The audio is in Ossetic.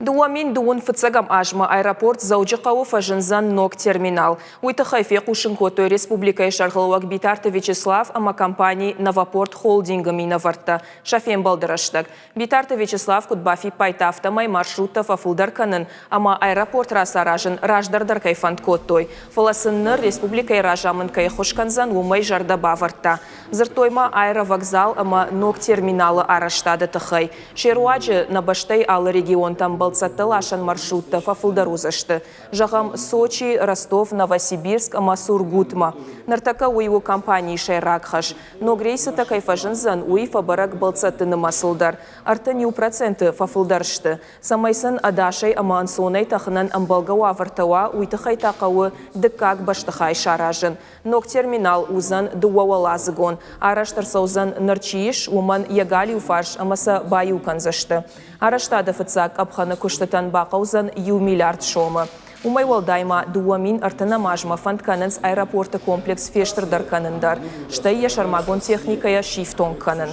2000 фыццӕгӕм азмӕ аэропорт Дзӕуджыхъӕуы фӕзындзӕн ног терминал. Уый тыххӕй фехъусын кодтой республикӕйы сӕргълӕууӕг Битарты Вячеслав ӕмӕ компани Новопорт Холдинг-ы минӕвӕрттӕ сӕ фембӕлды рӕстӕг. Битарты Вячеслав куыд бафиппайдта, афтӕмӕй маршруттӕ фӕфылдӕр кӕнын ӕмӕ аэропорт рацаразын раздӕр дӕр кӕй фӕнд кодтой, фӕлӕ сын ныр республикӕйы разамынд кӕй ӕххуыс кӕндзӕн, уымӕй зӕрдӕ бавӕрдта. Дзырдтой ма аэровокзал ӕмӕ ног терминалы арӕзтады тыххӕй. Се руаджы нӕ бӕстӕйы алы регионтӕм бӕлццӕттӕ ласӕн маршруттӕ фӕфылдӕр уыдзысты. Зӕгъӕм, Сочи, Ростов, Новосибирск ӕмӕ Сургутмӕ. Ныртӕккӕ уый у компанийы сӕйраг хӕс. Ног рейсытӕ кӕй фӕзындзӕн, уый фӕбӕрӕг бӕлццӕтты нымӕцыл дӕр. 31% фӕфылдӕр сты. Цӕмӕй сын ӕдасӕй ӕмӕ ӕнцонӕй тӕхынӕн ӕмбӕлгӕ уавӕртӕ уа, уый тыххӕй та хъӕуы дыккаг бӕстыхай саразын. Ног терминал уыдзӕн дыууӕуӕладзыгон. Арӕзт ӕрцӕудзӕн, ныр чи ис, уымӕн йӕ галиу фарс ӕмӕ сӕ баиу кӕндзысты. Арӕзтады фыццаг къӕпхӕны куыстытӕн бахъӕудзӕн иу миллиард сомы. Уымӕй уӕлдай ма 2030 азмӕ фӕнд кӕнынц аэропорты комплекс фестырдӕр кӕнын дӕр, стӕй йӕ сӕрмагонд техникӕйӕ сифтонг кӕнын.